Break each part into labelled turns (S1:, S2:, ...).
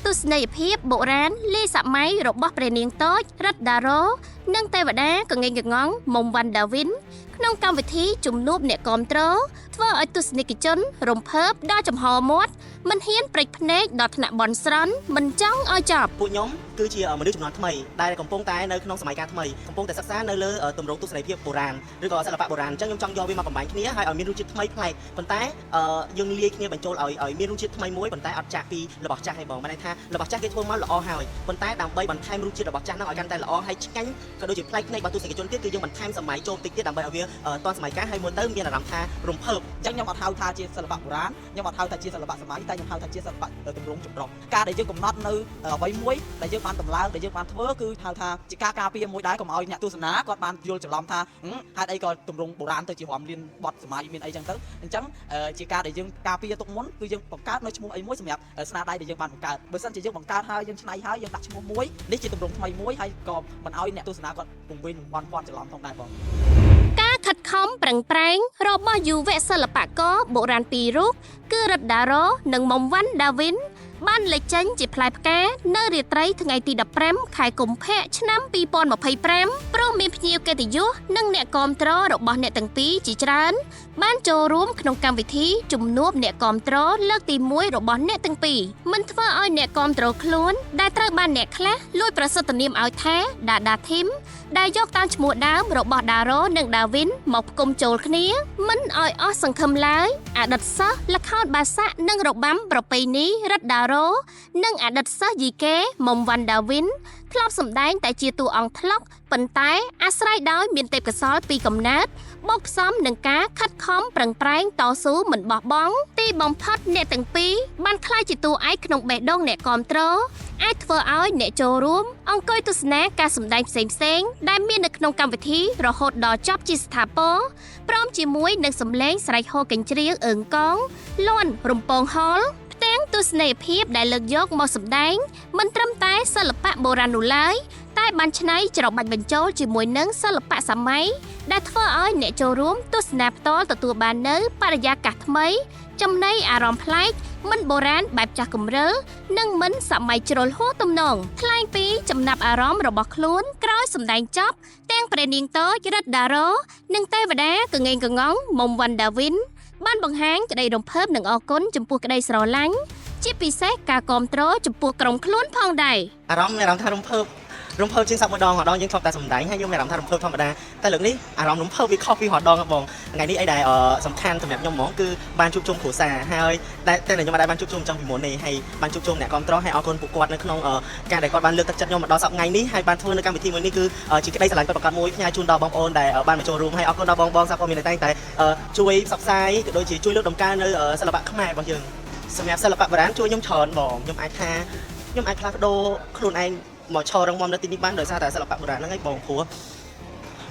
S1: ទស្សនីយភាពបុរាណលាយសម័យរបស់ព្រះនាងតូចរិទ្ធដារ៉ូនិងទេវតាកងេងកងងមុំវ៉ាន់ដាវីនក្នុងកម្មវិធីជំនួបអ្នកគាំទ្រធ្វើឲ្យទស្សនិកជនរំភើបដល់ចំហមាត់មិនហ៊ានព្រិចភ្នែកដល់ថ្នាក់បន់ស្រន់មិនចង់ឲ្យចប់
S2: ពួកខ្ញុំគឺជាមនុស្សជំនាន់ថ្មីដែលកំពុងតែនៅក្នុងសម័យកាលថ្មីកំពុងតែសិក្សានៅលើទម្រង់ទស្សនីយភាពបុរាណឬក៏សិល្បៈបុរាណអញ្ចឹងខ្ញុំចង់យកវាមកកំបាញ់គ្នាហើយឲ្យមានរសជាតិថ្មីប្លែកប៉ុន្តែយើងលាយគ្នាបញ្ចូលឲ្យមានរសជាតិថ្មីមួយប៉ុន្តែអត់ចាក់ពីរបស់ចាស់ទេបងមានន័យថារបស់ចាស់គេធ្វើមកល្អហើយប៉ុន្តែដើម្បីបន្ថែមរសជាតិរបស់ចាស់ហ្នឹងឲ្យកាន់តែល្អហើយឆ្ងាញ់ក៏ដូចជាប្លែកភ្នែករបស់ទស្សនិកជនទៀតគឺយើងបន្ថែមសម័យចូលបន្តិចទៀតដើម្បីឲ្យវាទាន់សម័យកាលហើយមើលទៅមានអារម្មណ៍ថារំភើប
S3: អញ្ចឹងខ្ញុំអត់ហៅថាជាសិល្បៈបុរាណខ្ញុំអត់ហៅថាជាសិល្បៈសម័យតែខ្ញុំហៅថាជាសិល្បៈទម្រង់ចម្រុះការដែលយើងកំណត់នៅអ្វីមួយដែលយើងបានតម្លើងដែលយើងបានធ្វើគឺហៅថាជាការការពារមួយដែរកុំឲ្យអ្នកទស្សនាគាត់បានយល់ច្រឡំថាហេតុអីក៏ទម្រង់បុរាណទៅជារំលៀនបត់សម័យមានអីចឹងទៅអញ្ចឹងជាការដែលយើងការពារទុកមុនគឺយើងបង្កើតនៅឈ្មោះអីមួយសម្រាប់ស្នាដៃដែលយើងបានបង្កើតបើសិនជាយើងបង្កើតហើយយើងច្នៃហើយយើងដាក់ឈ្មោះមួយនេះជាទម្រង់ថ្មីមួយហើយក៏មិនឲ្យអ្នកទស្សនាគាត់ពង្វិញវ័នពាន់ច្រឡំផងដែរបង
S1: ការខិតខំប្រឹងប្រែងរបស់យុវសិល្បករបុរាណពីររូបគឺរិទ្ធដារ៉ូនិងមុំវ៉ាន់ដាវីនបានលេចចេញជាផ្លែផ្កានៅរាត្រីថ្ងៃទី15ខែកុម្ភៈឆ្នាំ2025ព្រមមានភ្ញៀវកិត្តិយសនិងអ្នកគាំទ្ររបស់អ្នកទាំងពីរជាច្រើនបានចូលរួមក្នុងកម្មវិធីជំនួបអ្នកគាំទ្រលើកទី1របស់អ្នកទាំងពីរមិនធ្វើឲ្យអ្នកគាំទ្រខ្លួនដែលត្រូវបានអ្នកខ្លះលួចប្រសិទ្ធនាមឲ្យថាដាដាធីមដែលយកតាមឈ្មោះដើមរបស់ដារ៉ូនិងដាវីនមកផ្គុំចូលគ្នាមិនឲ្យអស់សង្ឃឹមឡើយអតីតសិស្សល្ខោនបាសាក់និងរបាំប្រពៃណីរិទ្ធដារ៉ូនិងអតីតសិស្សយីកេមុំវ៉ាន់ដាវីនធ្លាប់សម្ដែងតែជាតួអង្គថ្លុកប៉ុន្តែអាស្រ័យដោយមានទេពកោសល្យពីកំណើតបូកផ្សំនឹងការខិតខំប្រឹងប្រែងតស៊ូមិនបោះបង់ទីបំផុតអ្នកទាំងពីរបានក្លាយជាតួឯកក្នុងបេះដូងអ្នកគាំទ្រអាចធ្វើឲ្យអ្នកចូលរួមអង្គុយទស្សនាការសម្ដែងផ្សេងៗដែលមាននៅក្នុងកម្មវិធីរហូតដល់ចប់ជាស្ថាពរព្រមជាមួយនឹងសម្លេងស្រែកហ៊ោកញ្ជ្រៀវអើងកងលាន់រំពងហលផ្ទាំងទស្សនីយភាពដែលលើកយកមកសម្ដែងមិនត្រឹមតែសិល្បៈបុរាណនោះឡើយតែបានច្នៃច្របាច់បញ្ចូលជាមួយនឹងសិល្បៈសម័យដែលធ្វើឲ្យអ្នកចូលរួមទស្សនាផ្ទាល់ទទួលបាននូវបរិយាកាសថ្មីចំណីអារម្មណ៍ប្លែកមិនបុរាណបែបចាស់គំរិលនិងមិនសម័យជ្រុលហួសទំនងថ្លែងពីចំណាប់អារម្មណ៍របស់ខ្លួនក្រោយសម្ដែងចប់ទាំងព្រះនាងតូចរិទ្ធដារ៉ូនិងទេវតាកងេងកងងមុំវ៉ាន់ដាវីនបានបង្ហាញក្តីរំភើបនិងអរគុណចំពោះក្តីស្រឡាញ់ជាពិសេសការគាំទ្រចំពោះក្រុមខ្លួនផងដែរ
S2: អារម្មណ៍មានអារម្មណ៍ថារំភើបរំភើបជាងសប្តាហ៍ម្ដងម្ដងយើងធ្លាប់តែសម្ដែងហើយយើងមានអារម្មណ៍ថារំភើបធម្មតាតែលើកនេះអារម្មណ៍រំភើបវាខុសពីរដងបងថ្ងៃនេះអីដែលសំខាន់សម្រាប់ខ្ញុំហ្មងគឺបានជួបជុំគ្រួសារហើយតែតែខ្ញុំមិនដែលបានជួបជុំចង់ពីមុននេះហើយបានជួបជុំអ្នកគាំទ្រហើយអរគុណពួកគាត់នៅក្នុងការដែលគាត់បានលើកទឹកចិត្តខ្ញុំមកដល់សប្តាហ៍ថ្ងៃនេះហើយបានធ្វើនៅកម្មវិធីមួយនេះគឺជាក្តីស្រឡាញ់ពិតប្រាកដមួយផ្ញើជូនដល់បងប្អូនដែលបានមកចូលរួមហើយអរគុណដល់បងបងសាព័ត៌មានតែងតែជួយផ្សព្វផ្សាយក៏ដូចជាជួយលើកតម្កើងនៅសិល្បៈខ្មែររបស់យើងសម្រាប់សិល្បៈបុរាណជួយខ្ញុំច្រើនបងខ្ញុំអាចថាខ្ញុំអាចផ្លាស់ប្ដូរខ្លួនឯងមកឈររងមាំនៅទីនេះបានដោយសារតែសិល្បៈបុរាណហ្នឹងឯងបងព្រោះ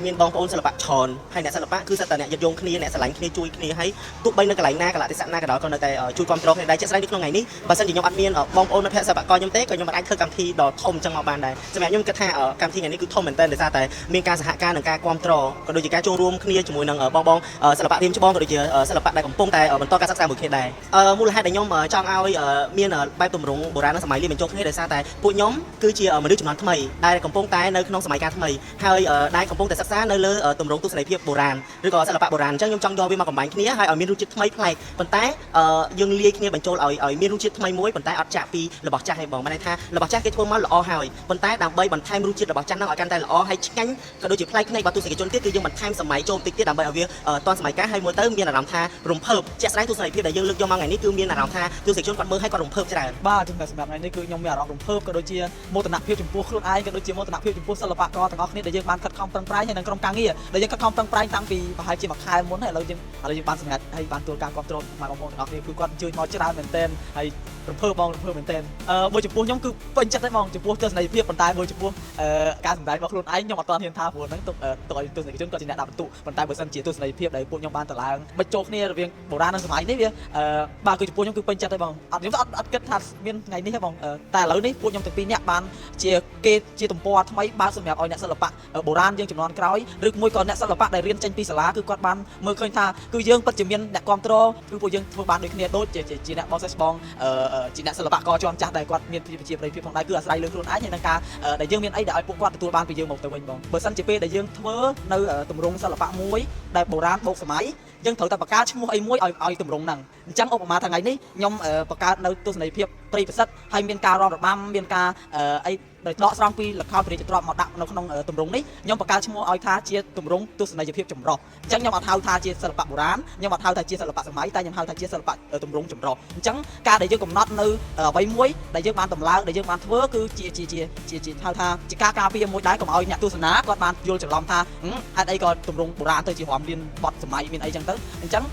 S2: មានបងប្អូនសិល្បៈច្រើនហើយអ្នកសិល្បៈគឺសិតតែអ្នកយត់យងគ្នាអ្នកស្រឡាញ់គ្នាជួយគ្នាហើយទោះបីនៅកន្លែងណាកលៈទេសៈណាក៏ដោយក៏នៅតែជួយគ្រប់គ្រងគ្នាដែរជាក់ស្ដែងដូចក្នុងថ្ងៃនេះបើសិនជាខ្ញុំអត់មានបងប្អូនមិត្តភក្តិសិល្បករខ្ញុំទេក៏ខ្ញុំមិនអាចធ្វើកម្មវិធីដ៏ធំចឹងមកបានដែរសម្រាប់ខ្ញុំគិតថាកម្មវិធីថ្ងៃនេះគឺធំមែនទែនដោយសារតែមានការសហការនិងការគ្រប់គ្រងក៏ដូចជាការចូលរួមគ្នាជាមួយនឹងបងបងសិល្បៈរៀមច្បងក៏ដូចជាសិល្បៈដែលកំពុងតែបន្តការសិក្សាមួយគ្នាដែរមូលហេតុដែលខ្ញុំចង់ឲ្យមានបែបទម្រង់បុរាណនិងសម័យលាយបញ្ចូលគ្នាដោយសារតែពួកខ្ញុំគឺជាមនុស្សជំនាន់ថ្មីដែលកំពុងតែនៅក្នុងសម័យកាលថ្មីហើយដែលកំពុងតែសិក្សានៅលើទម្រង់ទស្សនីយភាពបុរាណឬក៏សិល្បៈបុរាណអញ្ចឹងខ្ញុំចង់យកវាមកកំបាញ់គ្នាហើយឲ្យមានរសជាតិថ្មីប្លែកប៉ុន្តែយើងលាយគ្នាបញ្ចូលឲ្យឲ្យមានរសជាតិថ្មីមួយប៉ុន្តែអត់ចាក់ពីរបស់ចាស់ទេបងមានន័យថារបស់ចាស់គេធ្វើមកល្អហើយប៉ុន្តែដើម្បីបន្ថែមរសជាតិរបស់ចាស់ហ្នឹងឲ្យកាន់តែល្អហើយឆ្ងាញ់ក៏ដូចជាប្លែកភ្នែករបស់ទស្សនិកជនទៀតគឺយើងបន្ថែមសម័យចូលបន្តិចទៀតដើម្បីឲ្យវាទាន់សម័យកាលហើយមើលទៅមានអារម្មណ៍ថារំភើបជាក់ស្ដែងទស្សនីយភាពដែលយើងលើកយកមកថ្ងៃនេះគឺមានអារម្មណ៍ថាទស្សនិកជនគាត់មើលហើយគាត់រំភើបច្រើន
S3: បាទជំរាបសម្រាប់ថ្ងៃនេះគឺខ្ញុំមានអារម្មណ៍រំភើបក៏ដូចជាមោទនភាពចំពោះខ្លួនឯងក៏ដូចជាមោទនភាពចំពោះសិល្បករទាំងអស់គ្នាដែលយើងបានខិតខំប្រឹងប្រែងហើយនិងក្រុមការងារដែលយើងខិតខំប្រឹងប្រែងតាំងពីប្រហែលជាមួយខែមុនហើយឥឡូវយើងឥឡូវយើងបានសម្រេចហើយបានទទួលការគាំទ្រពីបងប្អូនទាំងអស់គ្នាគឺគាត់អញ្ជើញមកច្រើនមែនទែនហើយរំភើបបងរំភើបមែនទែនអឺមួយចំពោះខ្ញុំគឺពេញចិត្តហើយបងចំពោះទស្សនីយភាពប៉ុន្តែមួយចំពោះអឺការសម្ដែងរបស់ខ្លួនឯងខ្ញុំអត់ទាន់ហ៊ានថាព្រោះហ្នឹងទុកទុកឲ្យទស្សនិកជនគាត់ជាអ្នកដាក់បន្ទុកប៉ុន្តែបើសិនជាទស្សនីយភាពដែលពួកខ្ញុំបានតឡើងបញ្ចូលគ្នារវាងបុរាណនិងសម័យនេះវាអឺបាទគឺចំពោះខ្ញុំគឺពេញចិត្តហើយបងអត់ខ្ញុំអត់អត់គិតថាមានថ្ងៃនេះទេបងតែឥឡូវនេះពួកខ្ញុំទាំងពីរនាក់បានជាគេជាទំព័រថ្មីបើកសម្រាប់ឲ្យអ្នកសិល្បៈបុរាណយើងជំនាន់ក្រោយ។ ក្រោយឬមួយក៏អ្នកសិល្បៈដែលរៀនចេញពីសាលាគឺគាត់បានមើលឃើញថាគឺយើងពិតជាមានអ្នកគ្រប់គ្រងគឺពួកយើងធ្វើបានដូចគ្នាដូចជាជាអ្នកបងសិស្សបងជាអ្នកសិល្បករជាន់ចាស់ដែលគាត់មានប្រជាប្រិយភាពផងដែរគឺអាស្រ័យលើខ្លួនឯងហើយនឹងការដែលយើងមានអីដែលឲ្យពួកគាត់ទទួលបានពីយើងមកទៅវិញបងបើសិនជាពេលដែលយើងធ្វើនៅទម្រង់សិល្បៈមួយដែលបុរាណបូកសម័យយើងត្រូវតែបង្កើតឈ្មោះអីមួយឲ្យឲ្យទម្រង់ហ្នឹងអញ្ចឹងឧបមាថ្ងៃនេះខ្ញុំបង្កើតនៅទស្សនីយភាពព្រៃប្រសិទ្ធហើយមានការរំរបាំមានការអីដោយដកស្រង់ពីល្ខោនព្រះរាជទ្រព្យមកដាក់នៅក្នុងទម្រង់នេះខ្ញុំបង្កើតឈ្មោះឲ្យថាជាទម្រង់ទស្សនីយភាពចម្រុះអញ្ចឹងខ្ញុំអត់ហៅថាជាសិល្បៈបុរាណខ្ញុំអត់ហៅថាជាសិល្បៈសម័យតែខ្ញុំហៅថាជាសិល្បៈទម្រង់ចម្រុះអញ្ចឹងការដែលយើងកំណត់នៅអ្វីមួយដែលយើងបានតម្លើងដែលយើងបានធ្វើគឺជាជាជាជាជាហៅថាជាការការពារមួយដែរកុំឲ្យអ្នកទស្សនាគាត់បានយល់ច្រឡំថាហេតុអីក៏ទម្រង់បុរាណទៅជារំលៀនបត់សម័យមានអីចឹងទៅអញ្ចឹង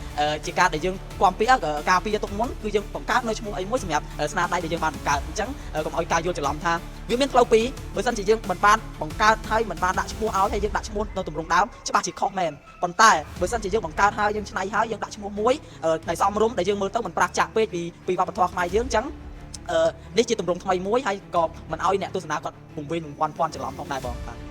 S3: ជាការដែលយើងគាំពារការពារទុកមុនគឺយើងបង្កើតនៅឈ្មោះអីមួយសម្រាប់ស្នាដៃដែលយើងបានបង្កើតអញ្ចឹងកុំឲ្យការយល់ច្រឡំថាវាមានផ្លូវពីរបើសិនជាយើងមិនបានបង្កើតហើយមិនបានដាក់ឈ្មោះឲ្យហើយយើងដាក់ឈ្មោះនៅទម្រង់ដើមច្បាស់ជាខុសមែនប៉ុន្តែបើសិនជាយើងបង្កើតហើយយើងច្នៃហើយយើងដាក់ឈ្មោះមួយដែលសមរម្យដែលយើងមើលទៅមិនប្រាស់ចាក់ពេកពីពីវប្បធម៌ខ្មែរយើងអញ្ចឹងនេះជាទម្រង់ថ្មីមួយហើយក៏មិនឲ្យអ្នកទស្សនាគាត់ពង្វេងពង្វាន់ភ័ន្តច្រឡំផងដែរបងបាទ។